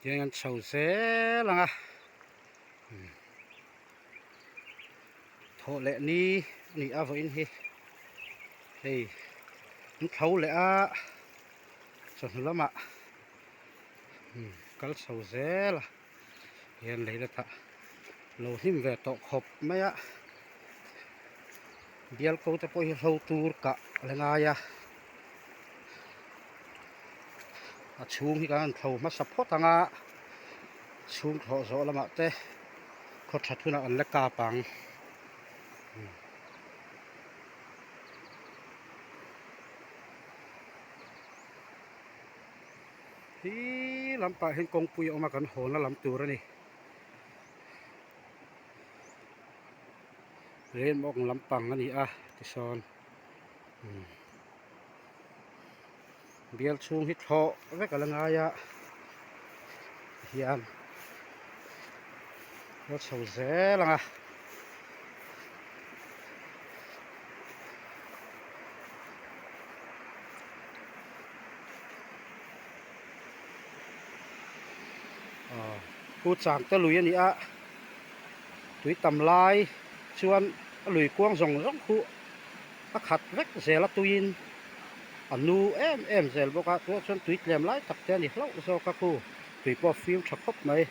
Tiang an chho zel ang a thawh leh ni a ni a vawiin hi hei an thlo leh a chawhnu lamah kal chho zel a hian lei la tah lo hnim ve tawh khawp mai a bial ko te pawh hi hlo tur kah a la ngai a. A chhung hi kan han thlo hmasa phawt ang a chhung thlawh zawh lamah te khaw that hunah an la kap ang. Hi lampah hian kawngpui a awm a kan hawnna lam tur a ni. Rainbow lampang a ni a tisawn. Bial chhung hi thlawh vek a la ngai a hian a chho zel ang a. Aw pu changte lui a ni a tui tam lai chuan a lui kuang zawng zawng khu a khat vek zel a tuiin a nu em em zel bawk a tunah chuan tui tlem lai tak te a ni hlauh zawk a khu tui pawh a fim tha khawp mai.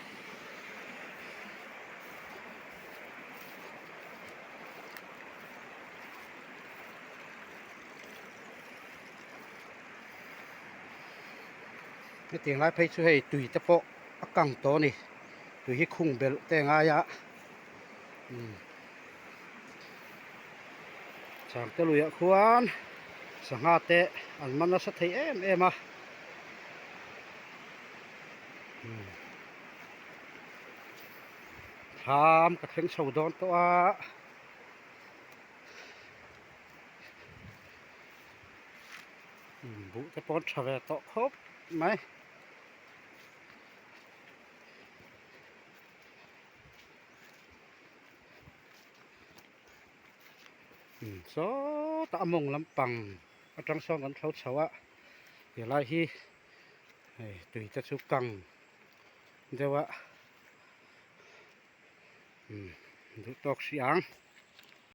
Hetiang lai phei chu hei tui te pawh a kang tawh a ni tui hi khung belh te a ngai a umm. Changte luiah khuan sangha te an man nasa thei em em a thlam ka thleng chho dawn tawh a buh te pawh an tha ve tawh khawp mai. Sawtah a mawng lampang atang sawn kan thlo chho a helai hi hei tui te chu kang deuh a duh tawk hrih ang.